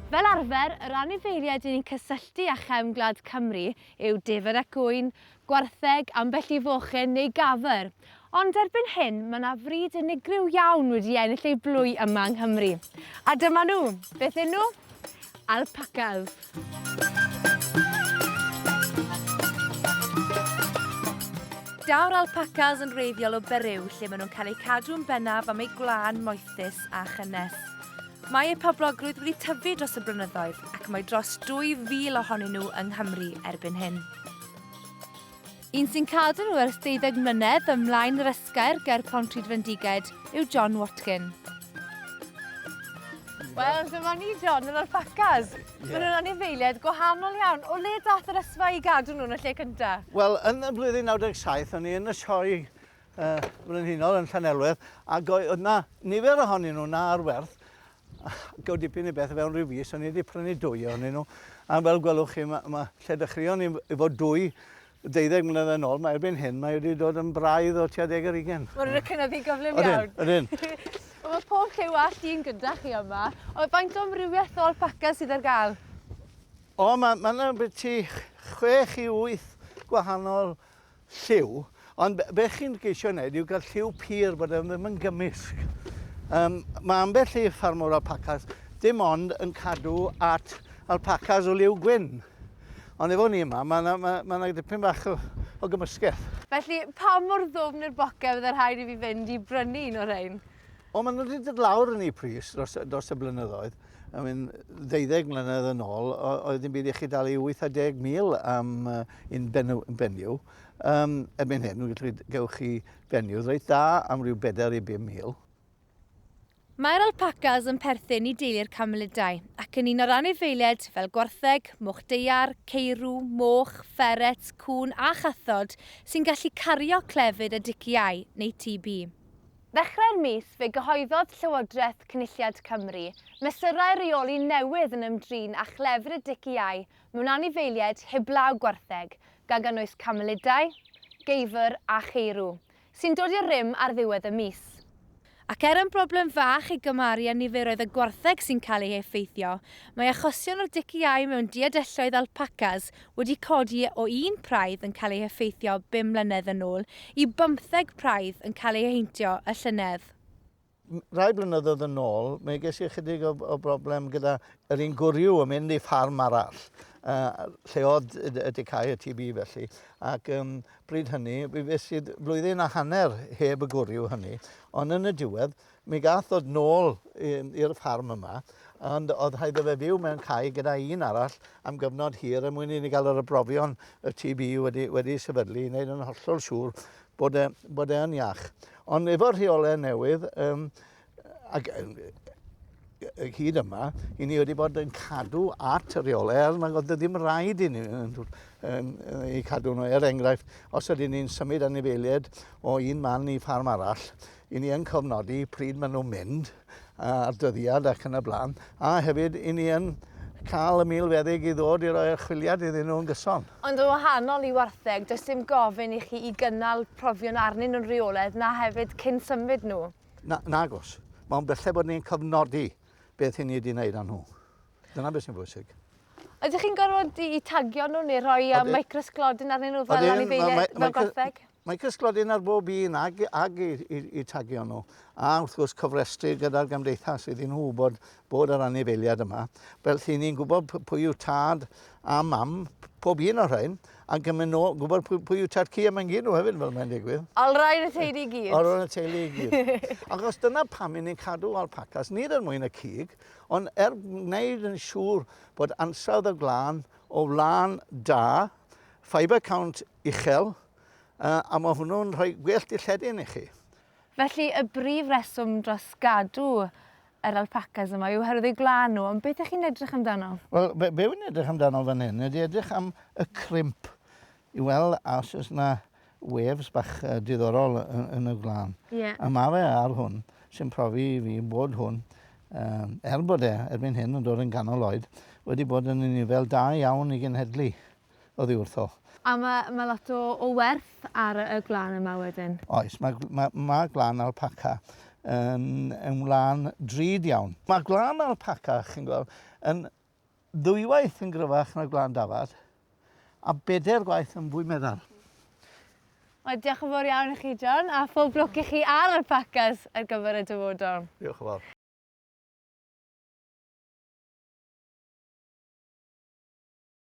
Fel arfer, yr anifeiliaid 'yn ni'n cysylltu â chefn gwlad Cymru yw defaid ac ŵyn, gwartheg, ambell i fochyn neu gafr. Ond erbyn hyn, mae 'na frîd unigryw iawn wedi ennill ei blwy yma yng Nghymru. A dyma nhw! Beth 'yn nhw? Alpacas! Daw'r alpacas yn wreiddiol o Beriw lle maen nhw'n cael eu cadw yn bennaf am eu gwlân moethus a chynnes. Mae eu poblogrwydd wedi tyfu dros y blynyddoedd ac mae dros 2,000 ohonyn nhw yng Nghymru erbyn hyn. Un sy'n cadw nhw ers deuddeg mlynedd ym mlaen yr Esgair ger Pontrhydfendigaid yw John Watkin. Wel, dyma ni John, yr alpacas. Yeah. Maen nhw'n anifeiliaid gwahanol iawn. O le dath yr ysfa i gadw nhw yn y lle cynta? Wel, yn y blwyddyn 97, o'n i yn y sioe uh, frenhinol yn Llanelwedd, ac oedd yna nifer ohonyn nhw na ar werth, ac o dipyn i beth fewn rhyw fis, o'n i wedi prynu dwy ohonyn nhw, a fel gwelwch chi, ma, ma, lle dechreuon ni efo dwy deuddeg mlynedd yn ôl, mae erbyn hyn, mae wedi dod yn braidd o tua deg ar ugen. Mae'n rhaid cynyddu gyflym iawn. Ydyn, ydyn. Mae pob lliw a llun gyda chi yma. O, faint o amrywiaeth o alpaca sydd ar gael? O, mae ma yna byti chwech i wyth gwahanol lliw, ond be chi'n geisio wneud yw cael lliw pur bod e ddim yn gymysg. Um, mae ambell i ffarmwr alpacas dim ond yn cadw at alpacas o liw gwyn. Ond efo ni yma, mae yna ma, ma ma dipyn bach o, o gymysgedd. Felly, pa mor ddwfn i'r boced fydde rhaid i fi fynd i brynu un o'r rhain? O, maen nhw wedi dod lawr yn eu pris dros, dros y blynyddoedd. I mean, ddeuddeg mlynedd yn ôl, oedd dim byd i chi dalu 80,000 am uh, un benyw. benyw. Um, erbyn hyn, gewch chi benyw reit dda am ryw 4 i 5,000. Mae'r alpacas yn perthyn i deulu'r camelidau ac yn un o'r anifeiliaid fel gwartheg, moch daear, ceirw, moch, fferets, cŵn a chathod sy'n gallu cario clefyd y diciâu neu TB. Ddechrau'r mis, fe gyhoeddodd Llywodraeth Cynulliad Cymru mesurau rheoli newydd yn ymdrin â chlefyd y diciâu mewn anifeiliaid heblaw gwartheg, gan gynnwys camelidau, geifr a cheirw, sy'n dod i rym ar ddiwedd y mis. Ac er yn broblem fach i gymharu â niferoedd y gwartheg sy'n cael eu heffeithio, mae achosion o'r diciâu mewn diadelloedd alpacas wedi codi o un praidd yn cael ei heffeithio bum mlynedd yn ôl i bymtheg praidd yn cael eu heintio y llynedd. Rai blynyddoedd yn ôl, mi ges i ychydig o, o broblem gyda yr un gwryw yn mynd i ffarm arall, uh, lle oedd y dicau y TB felly, ac um, bryd hynny, mi fues i flwyddyn a hanner heb y gwryw hynny, ond yn y diwedd, Mi gath ddod nôl i'r ffarm yma, ond oedd rhaid iddo fe fyw mewn cae gyda un arall am gyfnod hir er mwyn i ni gael yr arbrofion y TB wedi, wedi sefydlu i wneud yn hollol siŵr bod e, bod e yn iach. Ond efo'r rheolau newydd, um, ac hyd yma, i ni wedi bod yn cadw at y rheolau, er nag oedd ddim rhaid i ni i cadw nhw. Er enghraifft, os ydyn ni'n symud anifeiliaid o un man i ffarm arall, i ni yn cofnodi pryd maen nhw'n mynd a'r dyddiad ac yn y blaen, a hefyd i ni yn cael y milfeddyg i ddod i roi archwiliad iddyn nhw yn gyson. Ond yn wahanol i wartheg, does dim gofyn i chi i gynnal profion arnyn nhw'n rheolaidd na hefyd cyn symud nhw? Na, nagos. Mae'n belled bod ni'n cofnodi beth i ni wedi wneud â nhw. Dyna beth sy'n bwysig. Ydych chi'n gorfod i tagio nhw neu rhoi uh, microsglodyn arnyn nhw fel anifeiliaid fel gwartheg? Mae cysglodyn ar bob un ag, ag i, i, i tagio nhw. A wrth gwrs cofrestru gyda'r gymdeithas iddyn nhw wybod bod yr anifeiliad yma. Fel chi ni'n gwybod pwy yw tad a mam pob un o'r rhain, ac yn mynd gwybod pwy, pwy yw tad ci a mae'n gyd nhw hefyd fel mae'n digwydd. Olrhain y teulu i gyd. Olrhain y teulu i gyd. Achos dyna pam i ni'n cadw alpacas, nid er mwyn y cig, ond er gwneud yn siŵr bod ansawdd y gwlân o wlân da, fibre count uchel, a mae hwnnw'n rhoi gwell dilledyn i chi. Felly, y brif reswm dros gadw yr alpacas yma yw oherwydd eu gwlân nhw, ond beth ych chi'n edrych amdano? Wel, be, be wy'n edrych amdano fan hyn ydy edrych am y crimp i weld os oes yna waves bach uh, diddorol yn, yn y gwlân. Yeah. A mae fe ar hwn sy'n profi i fi bod hwn, um, er bod e erbyn hyn yn dod yn ganol oed, wedi bod yn unifel da iawn i genhedlu. oddi wrtho. A mae, mae lot o, o werth ar y gwlân yma wedyn? Oes, mae, mae, mae gwlân alpaca yn, yn wlân drud iawn. Mae gwlân alpaca, chi'n gweld, yn Ddwywaith yn gryfach na gwlân dafad, a bedair gwaith yn fwy meddal. Wel, diolch yn fawr iawn i chi, John, a phob lwc i chi ar alpacas ar gyfer y dyfodol. Diolch yn fawr.